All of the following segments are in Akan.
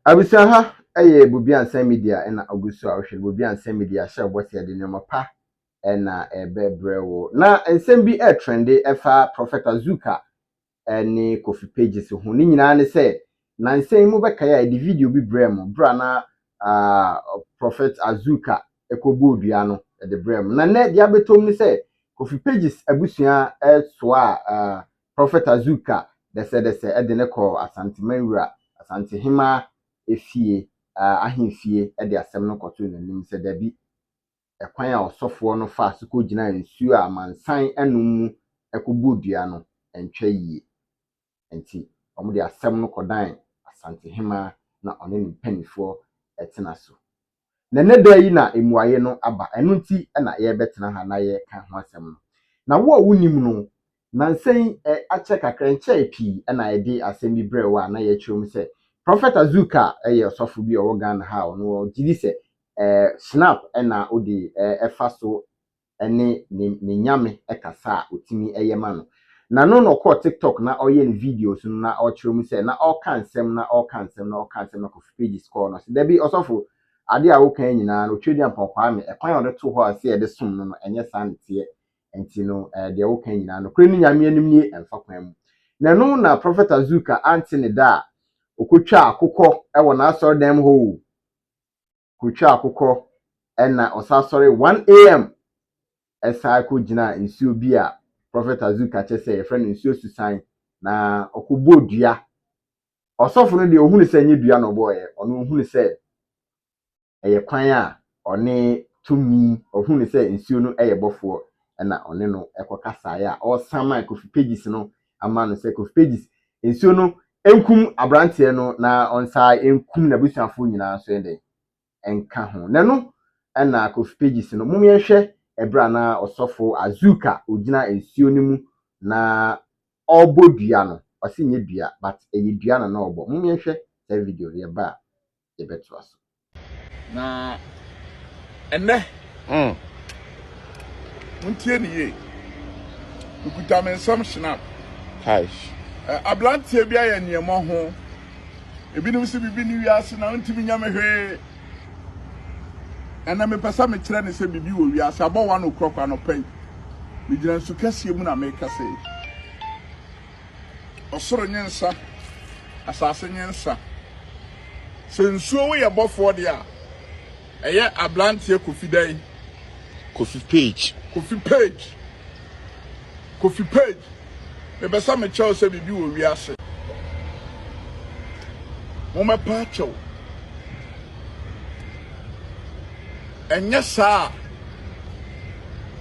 Abusua, ha yɛ Bobiansa Media ɛna ogu so a wohwɛ no. Bobiansa Media hyɛ ɔbɔ sɛ yɛde nneɛma pa ɛna ɛbɛbrɛ wo. Na nsɛm bi ɛretrend ɛfa Prophet Azuka ɛne Kofi Pages ho. Ne nyinaa ne sɛ, nansa yi mobɛkae a, yɛde video bi brɛ mo berɛ a na Prophet Azuka ɛkɔbɔɔ dua no, yɛde brɛ mo. Na nnɛ deɛ abɛtɔ mu ne sɛ Kofi Pages abusua ɛsoa Prophet Azuka dɛsɛdɛsɛ ɛde ne kɔɔ Asantemanwura, Asantehema efie, ahemfie, ɛde asɛm no kɔtoo n'anim sɛ dabi, ɛkwan a ɔsɔfoɔ no faa so kɔgyina nsuo a amansan anom mu ɛkɔbɔɔ dua no ntwa yie. Nti wɔde asɛm no kɔdan Asantehema na ɔne ne mpanimfoɔ ɛtena so. Na nnɛ da yi na mmuaeɛ no aba. Ɛno nti na yɛrebɛtena ha na yɛreka ho asɛm no. Na wo a wonim no, nansa yi akyɛ kakra, nkyɛe pii, ɛna yɛde asɛm bi brɛ wo a na yɛkyerɛ mu sɛ Prophet Azuka ɛyɛ ɔsɔfo bi a ɔwɔ Ghana ha a ɔno ɔgye di sɛ snap ɛna ɔde ɛfa so ɛne ne nyame ɛkasa a ɔtumi ɛyɛ ma no. Na no na ɔkɔɔ TikTok na ɔyɛ ne videos no na ɔkyerɛ mu sɛ na ɔka nsɛm na ɔka nsɛm na ɔka nsɛm na Kofi Pages kɔɔ no sɛ dabi, ɔsɔfo, adeɛ a woka nyinaa no, Otwa Duampɔn Kwame, ɛkwan a ɔde to hɔ a sɛ yɛde som no no, ɛnyɛ saa ne teɛ. Nti no deɛ woka nyinaa no kure ne Nyame anim nie, ɛmfa kwan mu. Na ɛno na Prophet Azuka ante ne da a okotwa akokɔ ɛwɔ n'asɔredan mu hɔ o, kotwa akokɔ ɛna ɔsa sɔre 1 a.m. ɛsan kɔgyina nsuo bi a Prophet Azuka kyɛ sɛ yɛfrɛ no nsuo susan na ɔkɔbɔɔ dua. Ɔsɔfo no deɛ, ohunu sɛ ɛnyɛ dua na ɔbɔɔyɛ. Ɔno ohunu sɛ ɛyɛ kwan a ɔne tumi, ɔhunu sɛ nsuo no yɛ bɔfoɔ ɛna ɔne no ɛkɔkasaeɛ a ɔresaman Kofi Pages no ama no sɛ Kofi Pages nsuo no nkum aberanteɛ no na ɔnsa nkum n'abusuafoɔ nyinaa nso yɛ dɛ nka ho. Na no ɛna Kofi Pages no mom yɛnhwɛ ɛberɛ a na ɔsɔfo Azuka ogyina nsuo no mu na ɔrebɔ dua no. Ɔsi nyɛ dua, but ɛyɛ dua na ɔrebɔ. Mom yɛnhwɛ saa video no, yɛba a yɛbɛtoa so. Na ɛnɛ montie ne yie. Mekuta me nsɛm schnapp. Cash. Aberanteɛ bi ayɛ nneɛma ho. Ebinom sɛ biribi ne wiase na wontumi nya me hwee. Ɛnɛ mepɛ sɛ mekyerɛ ne sɛ biribi wɔ wiase. Abɔ 1 o'clock anɔpa yi, megyina nsu kɛseɛ mu na mekasa yi. Ɔsoro nye nsa, asase nye nsa. Sɛ nsuo woyɛ bɔfoɔ deɛ a, ɛyɛ aberanteɛ Kofi dɛn? Kofi Page. Kofi Page, Kofi Page, mepɛ sɛ mekyerɛw sɛ biribi wɔ wiase. Mommɛpa akyɛw. Ɛnyɛ saa a,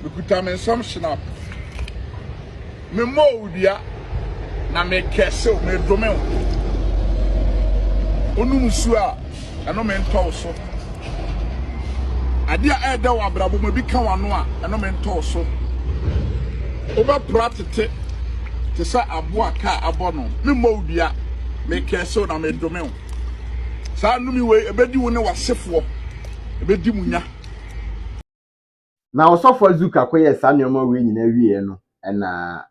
mekuta me nsɛm schnapp. Memmɔ wo dua na mekɛsew, medome wo. Wonom nsuo a, ɛno mentɔ wo so. Adeɛ a ɛɛdɛ wɔ abrabɔ mu, ebi ka w'ano a, ɛno mentɔ wo so. Wobɛpra tete te sɛ aboa kaa abɔ no. Memmɔ wo dua, mekɛsew na medome wo. Saa nnome wei ebedi wo ne w'asefoɔ, ebedi mu nya. Na ɔsɔfo Azuka kɔyɛɛ saa nneɛma wei nyinaa wieɛ no, ɛna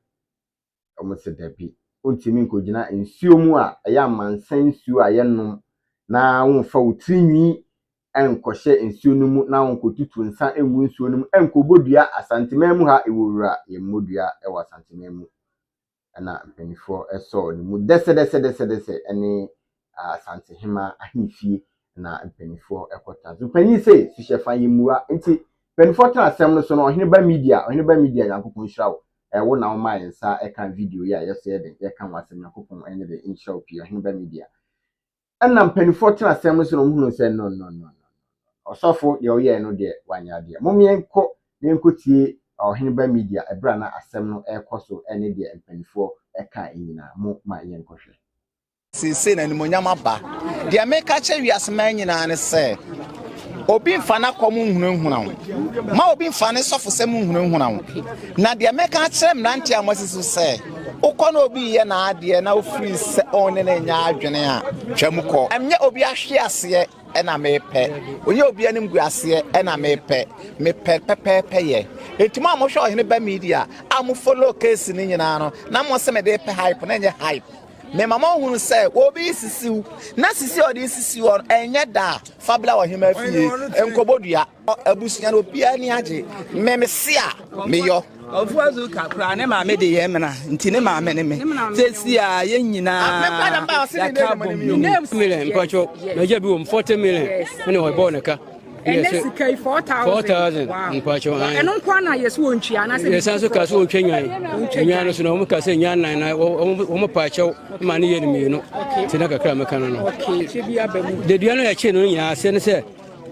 wɔn sɛ dabi, wontumi nkɔgyina nsuo mu a ɛyɛ amansan nsuo a yɛnom na womfa wo tirinwi nkɔhyɛ nsuo no mu na wonkɔtutu nsa ngu nsuo no mu nkɔbɔ dua. Asanteman mu ha, ɛwɔ wura, yɛmmɔ dua wɔ Asanteman mu. Ɛna mpanimfoɔ sɔɔ ne mu dɛsɛdɛsɛdɛsɛdɛsɛ ɛne Asantehema ahemfie na mpanimfoɔ kɔtena so. Mpanyin sɛ suhyɛfa yɛ mmua, nti mpanimfoɔ tena asɛm no so no. Ɔhene Ba Media, Ɔhene Ba Media, Nyankopɔn nhyira wo. Ɛwo na woma yɛn nsa ɛka video yi a yɛsɛ yɛ den yɛka ho asɛm. Nyankopɔn ɛnyɛ den nhyira wo pii, Ɔhene Ba Media. Ɛna mpanimfoɔ tena asɛm no so na wɔhunu sɛ no, no, no, no, ɔsɔfo deɛ ɔyɛɛ no deɛ, wanyɛ adeɛ. Mom yɛnkɔ na yɛnkɔ tie Ɔhene Ba Media ɛberɛ a na asɛm no ɛrekɔ so ɛne deɛ mpanimfoɔ ɛka nyinaa. Mo ma yɛnkɔhwɛ. Seesei na animonyam aba. Deɛ meka kyerɛ wiase man nyinaa ne sɛ obi mfa n'akɔm nhunahuna wo, ma obi mfa ne sɔfosɛm nhunahuna wo. Na deɛ meka kyerɛ mmeranteɛ a moasi so sɛ wokɔ na obi yɛ n'adeɛ na wofiri sɛ ɔne ne nyɛ adwene a, twa mu kɔ. Ɛnyɛ obi ahwe aseɛ ɛna mepɛ, onyɛ obi anim gu aseɛ ɛna mepɛ. Mepɛ pɛpɛɛpɛ yɛ. Enti mo a mohwɛ Ɔhene Ba Media a mo follow case no nyinaa no na mo sɛ mede pɛ hype, na ɛnyɛ hype. Mema moahunu sɛ obi resisi wo, na sisi a ɔde resisi wo no, ɛnyɛ da a, fa bra ɔhemmaa fie, nkɔbɔ dua. Abusua no, obiara ani agye. Me mese a, meyɔ. Ɔfo Azuka koraa ne maame de yɛn mena nti ne maame ne me sɛsi a yɛn nyinaa yɛaka abom. Million mpacho na bi wɔ 40 million ɛna ɔbɔ ne ka. Ɛnɛ sika yi 4000. 4000 mpacho. Ɛno nko ana yɛ so wɔntua anaasɛ. Yɛsan so ka so wɔntwa nwan. Nwan no so na wɔn ka sɛ nwan nan na wɔn pa akyɛw ma ne yɛ no mmienu. Ti na kakra mɛka no no. Dedua no yɛkye no nyinaa ase ne sɛ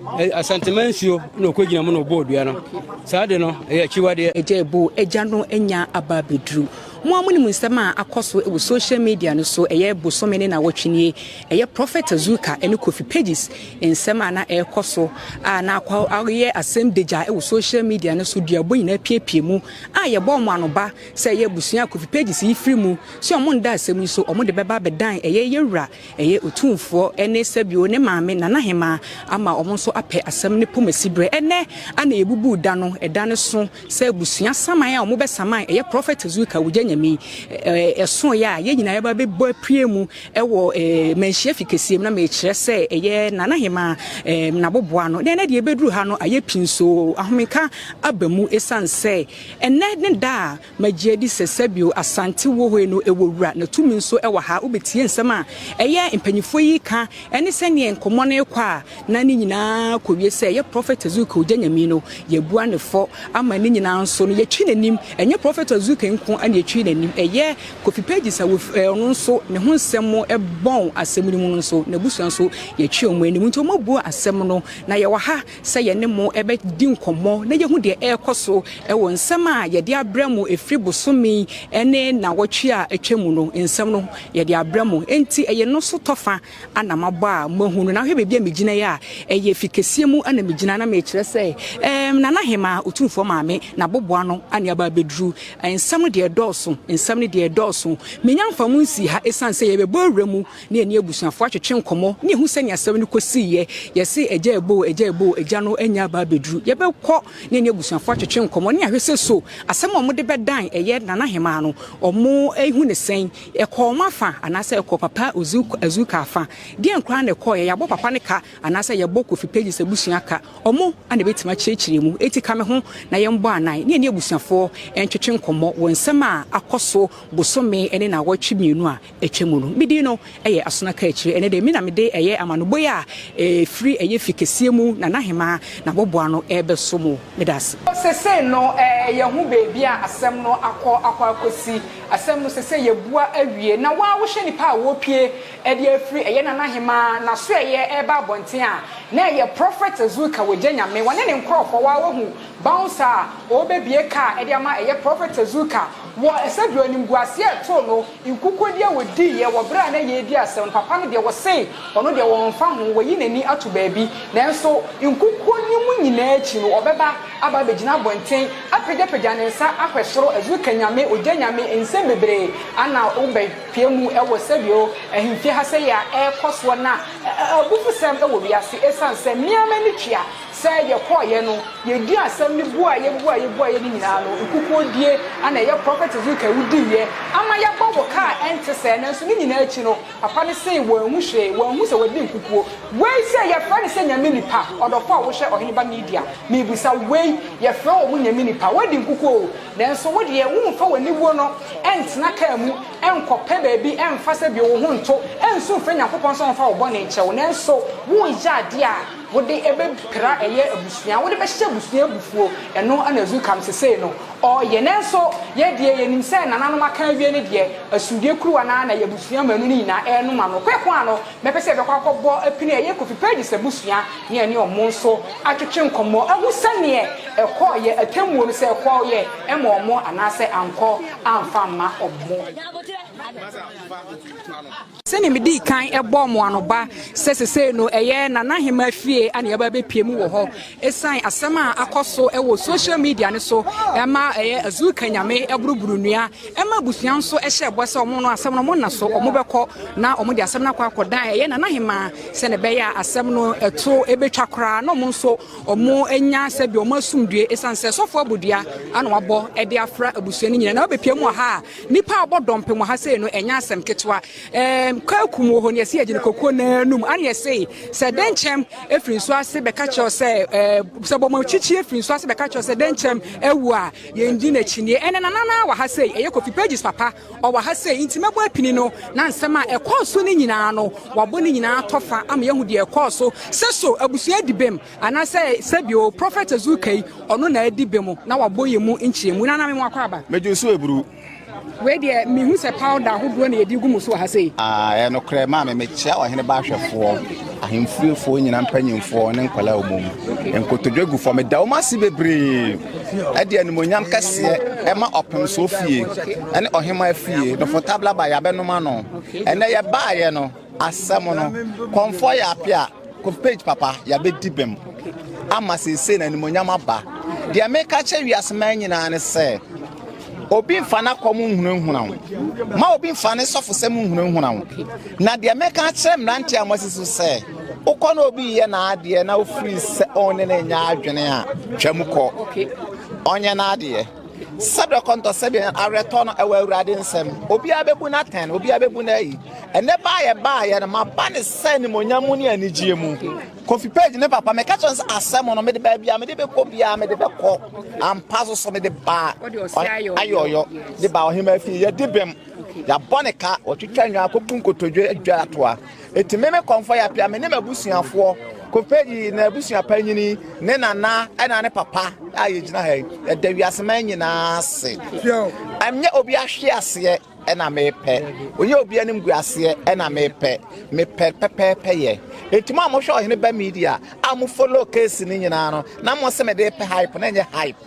Asantema nsuo na ɔkɔgyina mu na ɔbɔɔ dua no. Saa de no ɛyɛ akyiwadeɛ. Agya Ebo agya no anya aba abɛduru. Mo a monim nsɛm a akɔ so wɔ social media no so ɛyɛ bosome ne nawɔtwe nie, ɛyɛ Prophet Azuka ne Kofi Pages nsɛm a na ɛrekɔ so a na akɔ ayɛ asɛm dagya wɔ social media no so duabɔ nyinaa piapia mu a yɛbɔ wɔn anoba sɛ ɛyɛ abusua a Kofi Pages yi firi mu sɛ wɔn nda asɛm yi so wɔn de bɛba abɛdan ɛyɛ yɛwura Ɛyɛ Otumfoɔ ne sɛbio ne maame Nana Hemaa ama wɔn nso apɛ asɛm no pomasi berɛ. Ɛnnɛ ana yɛbubuu da no, ɛda no so sɛ abusua saman a wɔbɛsaman ɛyɛ Prɔfɛt Azuka Wugya Nyame yi ɛsoeɛ a yɛn nyinaa yɛba bɛbɔ apue mu wɔ Manhyia fi kɛseɛ mu na mekyerɛ sɛ ɛyɛ Nana Hemaa n'aboboa no. Na ɛnnɛ deɛ yɛbɛduru ha no ayɛ pinsoo, ahomeka aba mu ɛsiane sɛ ɛnnɛ ne da a Magye adi sɛ sɛbio Asante wɔ hɔ yi no ɛwɔ wura na tumi nso wɔ ha. Wobɛtie nsɛm a ɛyɛ mpanyinfoɔ yi ka ɛne sɛdeɛ nkɔmmɔ no rekɔ a na ne nyinaa kɔwie sɛ ɛyɛ Prophet Ezekiel Ogya Nyame no yɛabua ne fɔ ama ne nyinaa nso no yɛtwi n'anim. Ɛnyɛ Prophet Ezekiel nko na yɛtwi n'anim ɛyɛ Kofi Pages a ɔno nso ne ho nsɛm bɔn asɛm no mu no nso n'abusua nso yɛtwi wɔn anim nti wɔabua asɛm no na yɛwɔ ha sɛ yɛne mo bɛdi nkɔmmɔ na yɛahu deɛ ɛrekɔ so wɔ nsɛm a yɛde abrɛ mo ɛfiri bosome ne nnawɔtwe a atwa mu no nsɛm no yɛde abrɛ mo. Enti ɛyɛ no so tɔfa na mabɔ a moahu no. Na wohwɛ baabi a megyina yi a, ɛyɛ fi kɛseɛ mu na megyina na mekyerɛ sɛ ɛɛm Nana Hemaa Otumfoɔ Maame n'aboboano ne aba abɛduru. Nsɛm no deɛ ɛdɔɔso, nsɛm no deɛ ɛdɔɔso. Menya mfa mo nsii ha ɛsiane sɛ yɛbɛbɔ awura mu ne yɛne abusuafoɔ atwetwe nkɔmmɔ ne yɛhu sɛnea asɛm no kɔsiiɛ. Yɛse agya ɛbɔ o, agya ɛbɔ o, agya no anya aba abɛduru. Yɛbɛkɔ ne yɛne abusuafoɔ atwetwe nkɔmmɔ ne yɛahwɛ sɛ so asɛm a wɔde bɛdan ɛyɛ Nana Hemaa no, wɔahu no sɛn? Ɛkɔɔ wɔn afa anaasɛ ɛkɔɔ Papa Azuka afa? Deɛn koraa na ɛkɔeɛ? Yɛabɔ papa no ka anaasɛ yɛbɔ Kofi Pages abusua ka? Wɔn na ɛbɛtumi akyerɛkyerɛ mu. Enti ka me ho na yɛmmɔ anan ne yɛne abusuafoɔ ntwetwe nkɔmmɔ wɔ nsɛm a akɔ so bosome ne nnawɔtwe mmienu a atwa mu no. Me din no yɛ Asona Kaakyire. Ɛnnɛ deɛ me na mede ɛyɛ amanobɔ yi a ɛfiri ɛyɛ fi kɛseɛ mu Nana Hemaa n'aboboa no rebɛso mo. Meda ase. Sesei no yɛahu baabi a asɛm no akɔ akɔ akɔsi. Asɛm no sesei yɛabua awie. Na wo ara wohwɛ nnipa a wɔrepue de afiri ɛyɛ Nana Hemaa n'asoɛeɛ reba abɔnten a, na ɛyɛ Prophet Azuka Wagya Nyame, wɔne ne nkorɔfoɔ, wo ara woahu bouncer a ɔrebɛbue car de ama ɛyɛ Prophet Azuka wɔ sɛdeɛ animguaseɛ a ɛtoo no Nkukuo deɛ wɔdiiɛ wɔ berɛ a na yɛredi asɛm no, papa no deɛ wɔse ɔno deɛ wɔmfa ho, wayi n'ani ato baabi. Nanso nkukuo no mu nyinaa akyi no, ɔbɛba aba abɛgyina abɔnten apagyapagya ne nsa ahwɛ soro, Azuka Nyame, Ogya Nyame, nsɛm bebree ana wobɛpue mu wɔ sɛdeɛ ahemfie ha sɛi a ɛrekɔ soɔ na abufusɛm wɔ wiase ɛsiane sɛ me ara m'ani tua Sɛ yɛkɔeɛ no, yɛdii asɛm no buaeɛ buaeɛ buaeɛ no nyinaa no, nkukuodie na ɛyɛ Prɔfɛt Ezekiel wodiiɛ ama yɛabɔ wo ka a ɛnte sɛɛ, nanso ne nyinaa akyi no, papa no see wanhu hwee, wanhu sɛ wadi nkukuo. Wei sɛ yɛfrɛ no sɛ Nyame nipa, ɔdɔfoɔ a wohwɛ Ɔhene Ba Media, merebisa wo, wei yɛfrɛ wɔn Nyame nipa, woadi nkukuo o, nanso wo deɛ womfa w'aniwuo no ntena kaa mu nkɔpɛ baabi mfa sɛ bio wo ho nto, nsu mfrɛ Nyankopɔn sɛ ɔmfa wo bɔne nkyɛ wo, nanso woreyɛ adeɛ a Wode bɛpira ɛyɛ abusua, wode bɛhyɛ abusua abufuo, ɛno na Zukam sesei no ɔreyɛ. Nanso yɛ deɛ yɛnim sɛ nananom aka awie no deɛ, asomdwoeɛ kuruwa no ara na yɛ abusua mmaanu no nyinaa renom ano. Kweko ano, mɛpɛ sɛ yɛbɛkɔ akɔbɔ apini ɛyɛ Kofi Pages abusua ne yɛne wɔn nso atwetwe nkɔmmɔ ahu sɛdeɛ ɛkɔeɛ, atemmuo no sɛ ɛkɔeɛ ma wɔn anaasɛ ankɔ amfa amma wɔn. Sɛnea midii kan bɔɔ mo anoba sɛ sesei no ɛyɛ Nana Hemaa fie na yɛaba abepue mu wɔ hɔ esiane asɛm a akɔ so wɔ social media no so ma ɛyɛ Azuka Nyame buruburu nnua ma abusua nso hyɛɛ bɔ sɛ wɔn no asɛm no wɔn nna so wɔn bɛkɔ na wɔn de asɛm no akɔ akɔdan ɛyɛ Nana Hemaa sɛnea ɛbɛyɛ a asɛm no ɛto ebetwa koraa na wɔn nso wɔn anya sɛbi wɔn asomdue esiane sɛ sɔfo abodua ana wabɔ de afra abusua no nyinaa na wɔbepue mu wɔ ha a nipa a wɔbɔ dɔmpem wɔ ha sei. yie no ɛnyɛ asɛm ketewa. Ɛɛm Kwakum wɔ hɔ no yɛse yɛgye no kokuo no anum ana yɛse sɛ dɛnkyɛm ɛfiri nsuo ase bɛka kyerɛ sɛ ɛɛ sɛ bɔmɔkyikyi ɛfiri nsuo ase bɛka kyerɛ sɛ dɛnkyɛm awu a yɛndi n'akyinie. Ɛnɛ Nana no wɔ ha sei, ɛyɛ Kofi Pages papa ɔwɔ ha sei nti mɛbɔ apini no na nsɛm a ɛkɔɔ so no nyinaa no wabɔ ne nyinaa tɔfa ama yɛahu deɛ ɛkɔɔ so sɛ so abusua di bem anaasɛ sɛbio Prophet Azuka yi ɔno na adi bem na wabɔ yɛn mu nkyerɛmu. Nana me mu akɔ aba. Megye so eburu. Wei deɛ mehu sɛ powder ahodoɔ na yɛde gu mu so wɔ ha sei. Ah, ɛyɛ nokorɛ maame mekyia ɔhene ba ahwɛfoɔ, ahemfiefoɔ nyina mpanyimfoɔ ne nkwadaa wɔ mu. Nkotodwe gu fam, meda wɔn ase bebree. Ɛde animonyam kɛseɛ ɛma ɔpemsoɔ fie ɛne ɔhema fie. Nofo tabla ba yɛabɛnom ano. Ɛnɛ yɛbaayɛ no asɛm no kɔmfoɔ yɛ ape a Kofi Page papa yɛabɛdi bem ama seesei na animonyam aba. Deɛ meka kyerɛ wiase man nyinaa ne sɛ obi mfa n'akɔm nhunahuna wo, ma obi mfa ne sɔfosɛm nhunahuna wo. Na deɛ meka kyerɛ mmeranteɛ a moasi so sɛ wokɔ na obi yɛ n'adeɛ na wofiri sɛ ɔne ne nyɛ adwene a, twam kɔ. Ɔnyɛ n'adeɛ. Sɛdeɛ kɔntɔ sɛdeɛ awerɛtɔ no ɛwɔ Awurade nsam. Obiara bɛbu no atɛn, obiara bɛbu no ayi. Ɛnɛ baayɛ baayɛ no maba ne sɛ animonyam mu ne anigyeɛ mu. Kofi Page ne papa meka kyerɛ no sɛ asɛm no mede baabi a mede bɛkɔ biara mede bɛkɔ. Ampa so so mede baa ayɔyɔ de baa ɔhema fie yɛdi bem. Yɛabɔ ne ka wɔtwitwa nnwa akɔbu nkotodwe adwa atoa. Eti me me kɔmfɔ yɛapia me ne m'abusuafoɔ Kofi Page n'abusua panyini ne nana ɛna ne papa a yɛgyina ha yi yɛda wiase man nyinaa ase. Ɛnyɛ obi ahwe aseɛ ɛna mepɛ onyɛ obi anim gu aseɛ ɛna mepɛ mepɛ pɛpɛɛpɛ yɛ. Eti mo a mohwɛ Ɔhene Ba Media a mo follow case no nyinaa no na mo sɛ mede pɛ hype na ɛnyɛ hype.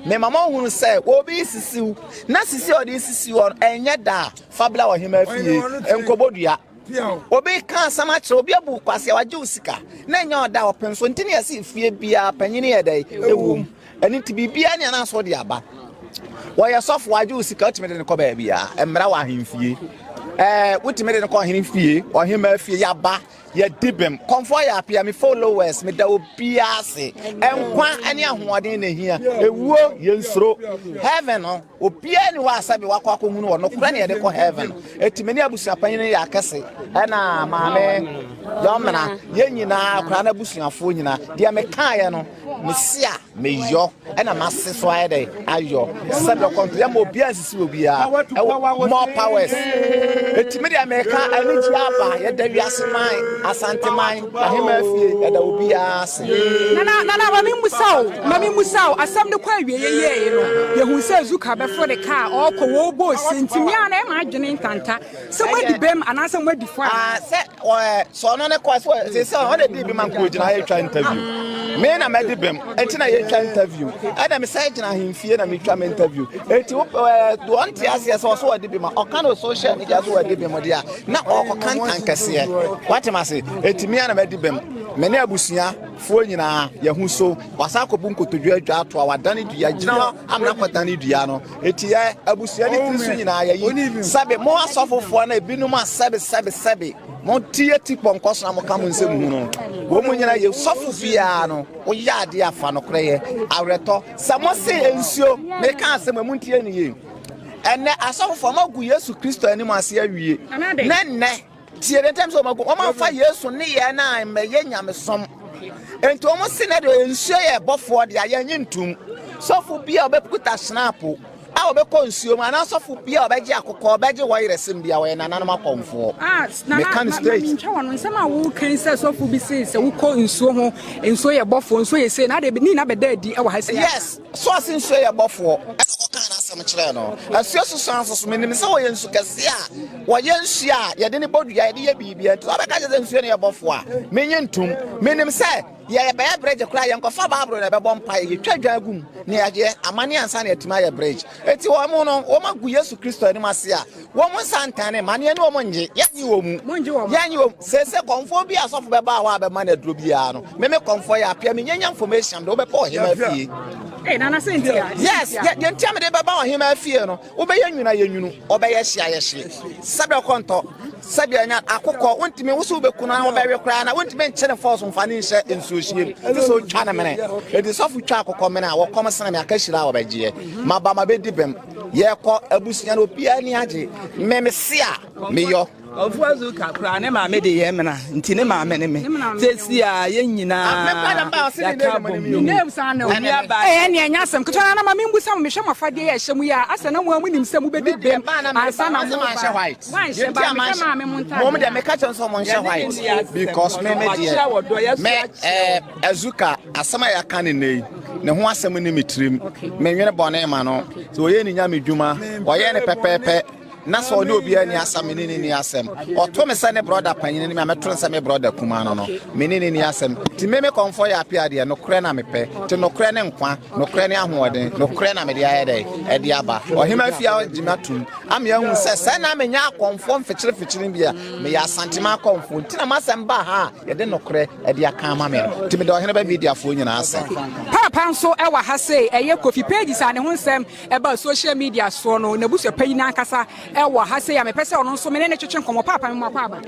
Mema mo hunu sɛ obi sisiw na sisi a ɔde sisi hɔ no ɛnyɛ da a fa bla ɔhema fie nkɔbɔ dua. Obi ka asɛm akyerɛ obi abu kwasea wagye wo sika na ɛnyɛ ɔda a ɔpem so nti ne yɛse fie biara panyini yɛ dɛ ɛwom ɛno nti biribiara ne anaasɛ ɔde aba wɔyɛ sɔfo wagye wo sika wotumi de no kɔ baabiara mmara wɔ ahemfie ɛɛ wotumi de no kɔ ɔhene fie ɔhema fie yaba yɛdi bem kɔmfoɔ yɛ apea me followers meda obiara ase nkwa ne ahoɔden na ehia ewuo yɛnsuro heaven no Obiara nni hɔ a sɛbe wakɔ akɔhunu wɔ nokorɛ na yɛde kɔ heaven. Eti me ne abusuapanyin yɛ akɛse ɛna maame yɔmena yɛn nyinaa koraa na abusuafoɔ nyinaa deɛ mekaeɛ no mesi a meyɔ ɛna mase so ayɛ dɛ ayɔ sɛbe ɔkɔnto yɛ ma obiara nsisi obiara ɛwɔ more powers. Eti me deɛ meka anigye aba yɛda wiase man Asante man ahema fie yɛda obiara ase. Nana nana ma me mmusa o ma me mmusa o asɛm no kɔ awieɛ yɛɛe no yɛhuu sɛ Zuka bɛforo ne kaa ɔɔkɔ wɔɔbɔ ose nti me a na ɛma adwene ntanta sɛ moadi bem anaasɛ moadi fɔ anaa. Sɛ ɔɛ sɛ ɔno ne kɔ sɛ sɛ sɛ ɔna di bem anka ogyina ha yɛtwa interview me na madi bem nti na yɛtwa interview ɛna me sɛ gyina ahemfie na metwa me interview eti wo ɛɛ wɔn te aseɛ sɛ ɔso ɔdi bem a ɔka no social media so ɔdi bem deɛ a na ɔkɔka ntankɛseɛ wate ma se eti me a na madi bem me ne abusua foɔ nyinaa yɛho so Wasan akɔbu nkotodwe adwa ato a wadane dua gyina hɔ amena akɔdane dua no. Eti yɛ abusua ne tiri so nyinaa yɛyi sɛbe mo asɔfofoɔ no ebinom a sɛbe sɛbe sɛbe mo ti yɛ ti pɔnkɔ so na mo ka mo nsɛm hu no. Wɔn mu nyinaa yɛ sɔfo biara no woyɛ adeɛ afa nokorɛ yɛ awerɛtɔ sɛ mo se nsuo meka asɛm emu ntie ne yie. Ɛnɛ asɔfofoɔ mo agu Yesu Kristo anim ase awie na nnɛ Tie deɛ ntɛm sɛ wɔn agu wɔn amfa Yesu ne yɛn na mmɛyɛ nyamesom. Nti wɔn se na deɛ nsuo yɛ bɔfoɔ deɛ yɛn nye ntum. Sɔfo bi a ɔbɛkuta hynapo a ɔbɛkɔ nsuo mu anaa sɔfo bi a ɔbɛgye akokɔ ɔbɛgye wɔyerɛ sem bi a wɔyɛ nananom akɔmfoɔ. Ah, nana, Meka no straight. Ma mentwa wɔn nsɛm a woka yi sɛ sɔfo bi se sɛ wokɔ nsuo ho nsuo yɛ bɔfoɔ nsuo yɛ sei na adeɛ ne nyinaa bɛda adi wɔ ha sei. Yes, so ɔse nsuo yɛ bɔfoɔ ɛna ɔkɔkaa n'asɛm kyerɛɛ no. Asuo susuan nso so menim sɛ wɔyɛ nsu kɛseɛ a Wɔyɛ nsuo a yɛde no bɔ dua, yɛde yɛ biribiara nti wɔbɛka kyerɛ sɛ nsuo no yɛ bɔfoɔ a, menye ntom. Menim sɛ yɛbɛyɛ bridge koraa yɛnkɔfa Bible na ɛbɛbɔ mpaeɛ, yɛtwa dwan gu mu na yɛayɛ amane ansa na yɛatumi ayɛ bridge. Enti wɔn no, wɔn agu Yesu Kristo anim ase a, wɔn nsa ntane ma ne yɛne wɔn nnye, yɛnnye wɔn mu. Yɛnnye wɔn mu. Seesei kɔmfoɔ bi a sɔfo bɛba hɔ a bɛma no aduro biara no, me me kɔmfoɔ yɛ apea, menyanya information de wobɛkɔ ɔhema fie. Hey, nana sɛ nti a. Yes, deɛ nti a mede bɛba ɔhemaa fie no, wobɛyɛ nwunu a yɛ nwunu, ɔbɛyɛ hye a yɛ hye. Sɛdeɛ ɔkɔntɔ, sɛdeɛ anya akokɔ, wontumi wo so wobɛku no na wobɛwe koraa na wontumi nkye ne fɔɔso mfa ne nhyɛ nsuohyeɛ mu, gye sɛ ɔtwa ne mene. Enti sɔfo twa akokɔ mene a, wɔkɔm sene me aka hyira a wɔbɛgyeɛ. Maba mabɛdi bem. Yɛkɔ abusua no obiara ani agye. Me mese a meyɔ. Ɔfo Azuka koraa ne maame de yɛ mena nti ne maame ne me sɛsi a yɛn nyinaa yɛaka abom Ɛyɛ nea ɛnyɛ asɛm ketewa na ma membusa mo mehwɛ mo afadeɛ yɛ ɛhyɛ mu yi a asɛ na mo a monim sɛ mobɛdi bem ansa na mo ba wanhyɛ ba mehwɛ maame mo ntadeɛ Mom deɛ meka kyerɛ sɛ ɔmo nhyɛ white because me me deɛ me ɛɛ Azuka asɛm a yɛaka ne nnɛ yi ne ho asɛm ne me tirim menwene bɔne ma no sɛ ɔyɛ ne nyame dwuma ɔyɛ ne pɛpɛɛpɛ na sɛ ɔne obiara ni asɛm me ne ne ni asɛm ɔto me sɛ ne brɔda panyin ne me a mɛto no sɛ me brɔda kumaa no no me ne ne ni asɛm nti me me kɔmfɔ yɛ apea deɛ nokorɛ na mepɛ nti nokorɛ ne nkwa nokorɛ ne ahoɔden nokorɛ na mede ayɛ dɛ ɛde aba ɔhema fie a ɔgye me atom ama ahu sɛ sɛ na menya akɔmfoɔ mfekyerefekyere bi a meyɛ asantema akɔmfoɔ nti na masɛm ba ha a yɛde nokorɛ ɛde aka ama me no nti mede ɔhene ba mediafoɔ nyinaa ase. Paapa nso wɔ ha sei, ɛyɛ Kofi Pages a ne ho nsɛm ɛbaa social media soɔ no, n'abusuapanyin ankasa wɔ ha sei a mepɛ sɛ ɔno nso me ne no twetwe nkɔmmɔ. Paapa, me mu akɔ aba.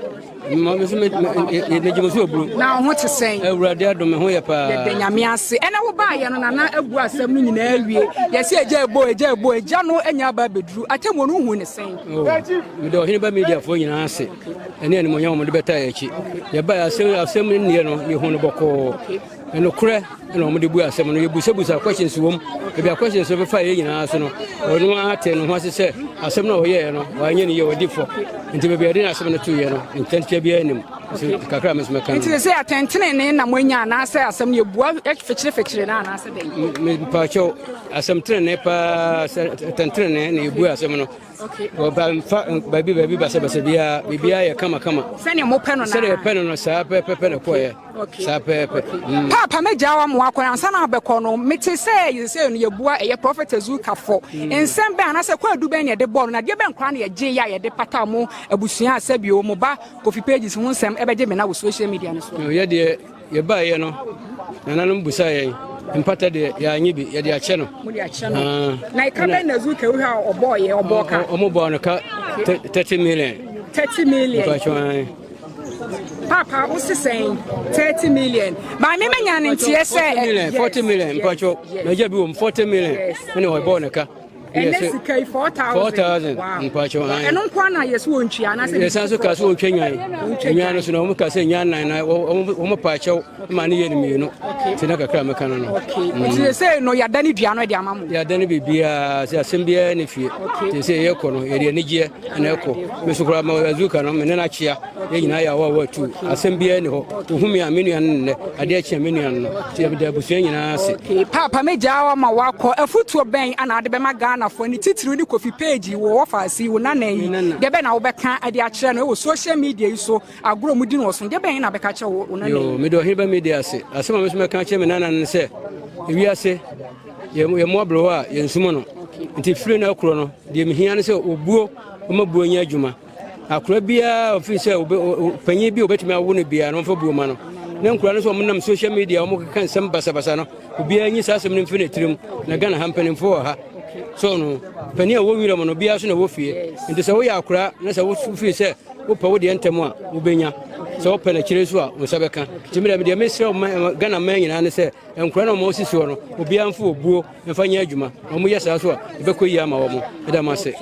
Megye mo so oburu. Na wo ho te sɛn? Awurade adom me ho yɛ paa. Yɛda Nyame ase. Ɛna wo baayɛ no nana abu asɛm no nyinaa awie. Yɛsɛ agya ɛbɔ agya ɛbɔ agya no anya aba abɛduru. Atemmuo no wohu ne sɛn? Oh, mede ɔhene ba mediafoɔ nyinaa ase ɛne animonyam wɔde bɛtaa yɛn akyi. Yɛbaeɛ asɛm asɛm no nniɛ no yɛhu no bɔkɔɔ. Nokorɛ na wɔde bu asɛm no yɛbusabusa questions wɔ mu ebi a questions no bɛfa yɛ nyinaa so no ɔno ara te ne ho ase sɛ asɛm no a ɔyɛɛ no wanyɛ ne yie ɔdi fɔ nti baabi a yɛde asɛm no toeɛ no ntɛnkyɛ biara nim nti kakra me nso mɛka nti sɛ atɛntenene na moanya anaasɛ asɛm no yɛbua fekyerefekyere no anaasɛ dɛn mepaakyɛw asɛm tenene paa sɛ atɛntenene na yɛbua asɛm no Wɔmfa baabi baabi basabasa biara, biribiara yɛ kamakama. Sɛnea mopɛ no Sɛnea yɛpɛ no no, saa pɛpɛpɛ na ɛkɔeɛ. Saa pɛpɛ. Mm. Paapa mɛgyaa wa mo akɔ ansa na abɛkɔ no mete sɛ sɛ no yɛbua ɛyɛ Prophet Azuka fɔ. Mm. Nsɛm bɛn anaasɛ kwaadu bɛn na yɛde bɔɔ no na adeɛ bɛn koraa na yɛgye yɛ a yɛde pata mo abusua a sɛbio mo ba Kofi Pages ho nsɛm ɛbɛgye me na wɔ social media no so. Yɛ deɛ Yɛbaeɛ no, nananom busaa yɛn, mpata deɛ yɛanye bi, yɛde akyɛ no. Mode akyɛ no. Ah. Na ɛka bɛn na Zuka wohwɛ a ɔbɔɔyɛ, ɔbɔɔ ka? Ɔmo bɔɔ no ka 30 million. 30 million. Mpatwa Papa, wo se sɛn? 30 million. Ba me menya ne nteɛ sɛ 40 million, mpatwa. Magya bi wɔ mu 40 million. Ɛne ɔbɔɔ no ka. Ɛnɛ sika yi 4000. 4000 mpakyɛw an. Ɛno nko ara na yɛsɛ wɔntwa anaasɛ. Yɛsan so ka so wɔntwa nwan. Nwan no so na wɔn ka sɛ nwan nan na wɔn pakyɛw ma ne yɛ no mmienu. Ti na kakra mɛka no no. Nti sɛ no yɛada ne dua no de ama mo. Yɛada ne biribiara sɛ asɛm biara ne fie. Nti sɛ yɛkɔ no yɛde anigyeɛ na ɛkɔ. Me so koraa ma azuka no me ne no akyea. Yɛn nyinaa yɛ awawa tu. Asɛm biara ni hɔ. Wohu me a, me nua no nnɛ. Adeɛ kye a, me nua no no. Nti yɛda abusua nyinaa ase. Okay, Paapa mɛgyaa wo ama woakɔ. Afotuo bɛn ana wode bɛma Ghanafoɔ, ne titiriw ne Kofi Page, wo wɔfaase yi, wo nana yi? Deɛ bɛn na wobɛka de akyerɛ no wɔ social media yi so, agorɔ a wɔdi no wɔ so no, deɛ bɛn na bɛka akyerɛ wo nana yi? Yoo, meda Ɔhene Ba Media ase. Asɛm a me nso mɛka akyerɛ me nana no ne sɛ, ewiase, yɛmmoa aberewa a, yɛnsum no. Nti firi no akorɔ no, deɛ mehia ne sɛ obuo, ɔma buo nyɛ adwuma. Akora biara ɔfiri sɛ panyin bi a obetumi awo no biara no ɔmfa buo ma no. Ne nkora no nso wɔn nam social media wɔn keka nsɛm basabasa no obiara nyi saa asɛm no mfiri ne tirim na Ghana ha mpanimfoɔ wɔ ha so no panin a ɔwɔ nwura mu no obiara so na ɛwɔ fie nti sɛ woyɛ akora na sɛ wofiri sɛ wopɛ wo deɛ ntɛm a wobɛnya sɛ wopɛ no akyire nso a wo nsa bɛka nti medeɛ medeɛ mesrɛ Ghana man nyinaa ne sɛ nkora no wɔn sisi hɔ no obiara mfa obuo mfa nyɛ adwuma na wɔn yɛ saa so a ɛbɛkɔ yie ama wɔn ɛda mo ase.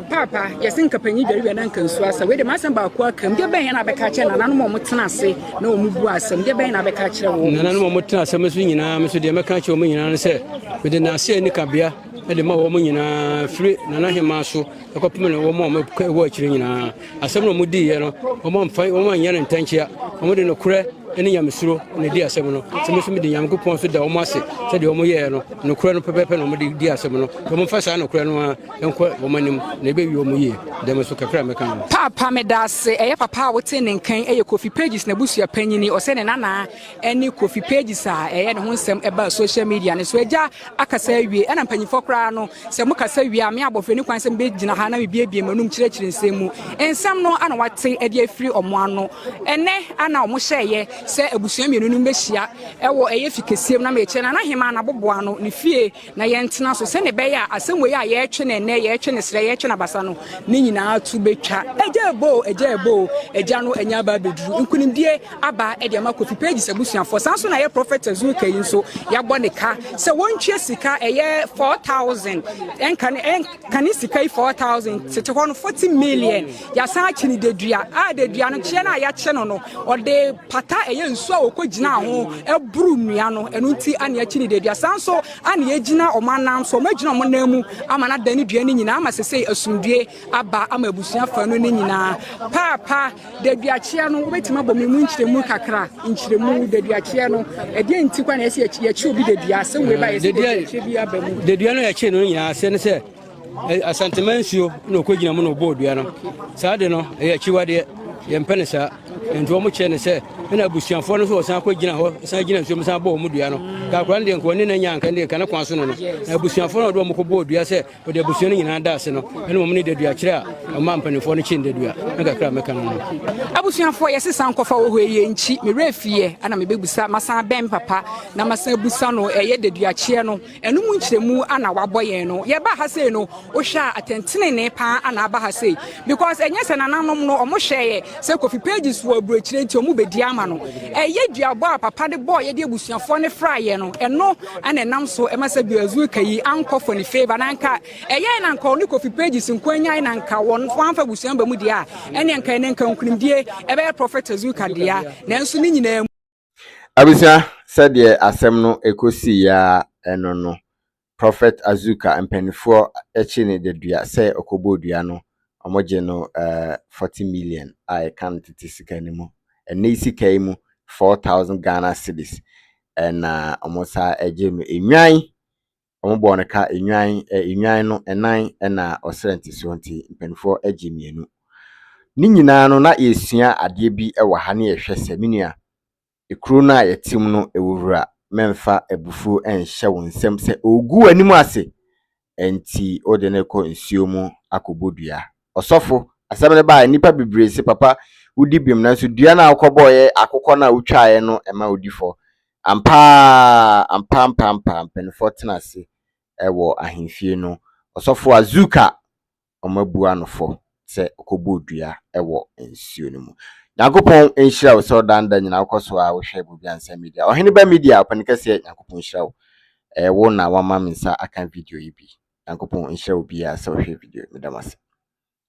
Paapa yɛsɛ nka panyin dware wia na nka nsuo asa wei de m'asɛm baako aka mu deɛ bɛn yɛn na abɛka akyerɛ nananom a wɔtena ase na wɔn bu asɛm deɛ bɛn na abɛka akyerɛ wɔn. Nananom a wɔtena asɛm so nyinaa me so deɛ mɛka akyerɛ wɔn nyinaa no sɛ mede n'ase ani kabea de ma wɔn nyinaa firi nana hemaa so ɛkɔpem no wɔn a wɔwɔ akyire nyinaa asɛm na wɔdiiɛ no wɔn amfa wɔn anyɛ no ntɛnkyea wɔn de nokorɛ ne nyamesuro na ɛdi asɛm no sɛ me nso mede nyankopɔn so da wɔn ase sɛdeɛ wɔn yɛɛ no nokorɛ no pɛpɛpɛ na wɔde di asɛm no wɔn mfa saa nokorɛ no ara nkɔ wɔn anim na ɛbɛwie wɔn yie dɛm so kakra mɛka no. Paapa meda ase ɛyɛ papa a wote ne nkan ɛyɛ Kofi Pages n'abusua panyini ɔsɛ ne nana ɛne Kofi Pages a ɛyɛ ne ho nsɛm ɛbaa social media no so agya akasa awie ɛna mpanyinfoɔ koraa no Sɛ mokasa wie a, me abɔfra nni kwan sɛ mebɛgyina ha na mebiebie m'anom kyerɛkyerɛ nsɛm mu. Nsɛm no ana wɔate de afiri wɔn ano. Ɛnnɛ ana wɔhyɛeɛ. sɛ abusua mmienu no bɛhyia ɛwɔ ɛyɛ fi kɛseɛ mu na mekyerɛ Nana Hemaa n'aboboano ne fie na yɛntena so sɛnea ɛbɛyɛ a asɛm wei a yɛretwe no ɛnnɛ, yɛretwe no serɛ, yɛretwe no abasa no, ne nyinaa to bɛtwa. Agya ɛbɔ o, agya ɛbɔ o, agya no anya aba abɛduru. Nkunimdie aba de ama Kofi Pages abusuafoɔ. Saa nso na ɛyɛ Prophet Azuka yi nso, yɛabɔ ne ka sɛ wɔntua sika ɛyɛ 4,000, ɛnka ne ɛnka ne sika yi 4,000, tete hɔ no 40 million. Yɛasan akye no dedua, a dedua no kyeɛ no a yɛakye no no, ɔde pata ɛyɛ nsuo a ɔkɔgyinaa ho ɛboro nnua no, ɛno nti ana yɛakye no dedua. Saa nso ana yɛgyina wɔn anan so, wɔagyina wɔn nan mu ama no adane dua no nyinaa ama sesei asomdue aba ama abusua fa no no nyinaa. Paapa, deduakyeɛ no, wobɛtumi abɔ me mu nkyerɛmu kakra? Nkyerɛmu, deduakyeɛ no, ɛdeɛ nti kwa na yɛsɛ yɛkye obi dedua? Asɛm wei ba yɛsɛ deduakyeɛ bi aba mu. Dedua no yɛkye no nyinaa aseɛ ne sɛ Asantema nsuo na ɔkɔgyina mu na ɔbɔɔ dua no. Saa de no, ɛyɛ akyiwadeɛ. Yɛmpɛ no saa. Nti wɔn kyerɛ no sɛ, ɛna abusuafoɔ no nso wɔsan kɔgyina hɔ, san gyina nsuo mu san bɔɔ wɔn dua no. Ka akwadaa no deɛ nka ɔne no anya anka deɛ nka ne kwan so no no. Na abusuafoɔ no a wɔde wɔn kɔbɔɔ dua sɛ wɔde abusua no nyinaa da ase no, ɛna wɔn ne dadua kyerɛ a ɔma mpanimfoɔ no kye ndadua. Ne kakra a mɛka no no. Abusuafoɔ yɛsesa nkɔfa wɔ hɔ yi nkyi, me werɛ fieɛ ana mebɛbusa, masan abɛn me papa na masan abusa no ɛyɛ daduakyeɛ no. Ɛno mu nkyerɛmu ana wabɔ yɛn no. Yɛbaa ha sei no, wohwɛ a atɛntenenee paa ana aba ha sei. Because ɛnyɛ sɛ nananom no ɔmo hwɛeɛ sɛ Kofi Pages wɔ aburokyire nti ɔmo bɛdi ama no. Ɛyɛ duabɔ a papa no bɔɔ yɛde abusuafoɔ no fraeɛ no, ɛno ana ɛnam so ɛma sɛ Biazuka yi ankɔ for ne favour. Na anka ɛyɛɛ na anka ɔne Kofi Pages nko anyae na anka wɔn wɔamfa abusua mba mu deɛ a, ɛne anka ɛnɛ nka nkunimdie ɛbɛyɛ Prophet Azuka dea. Nanso ne nyinaa mu. Abusua, sɛdeɛ asɛm no kɔsiiɛ ara ɛno no, Prophet Azuka mpaninfoɔ kye no dadua sɛ ɔkɔbɔɔ dua no, wɔgye no 40 million a ɛka no tete sika no mu. Ɛnnɛ yi sika yi mu 4,000 Ghana cedis ɛna wɔsan gye no nnwan, wɔbɔɔ no ka nnwan, nnwan no nnan ɛna ɔsrɛ ntesoɔ nti mpaninfoɔ gye mmienu. Ne nyinaa no na yɛsua adeɛ bi wɔ ha ne yɛhwɛ sɛ me nua Kuro no a yɛte mu no wɔ wura, mɛmfa abufuo nhyɛ wo nsam sɛ ɔregu w'anim ase nti wode no rekɔ nsuo mu akɔbɔ dua. Ɔsɔfo, asɛm no baeɛ, nnipa bebree se papa wodi bem nanso dua no a wokɔbɔeɛ, akokɔ no a wotwaeɛ no ɛma wodi fɔ. Ampa ara, ampa ampa ampa, mpanimfoɔ tena ase wɔ ahemfie no. Ɔsɔfo Azuka wɔabua no fɔ sɛ ɔkɔbɔɔ dua wɔ nsuo no mu. Nyankopɔn nhyira wo sɛ ɔda nda nyina wokɔ so a wohwɛ Bobiansa Media. Ɔhene ba Media, ɔpɛni kɛseɛ, Nyankopɔn nhyira wo. Ɛyɛ wo na wama me nsa aka video yi bi. Nyankopɔn nhyira wo biara sɛ wohwɛ video yi. Meda mo ase.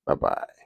Bye bye.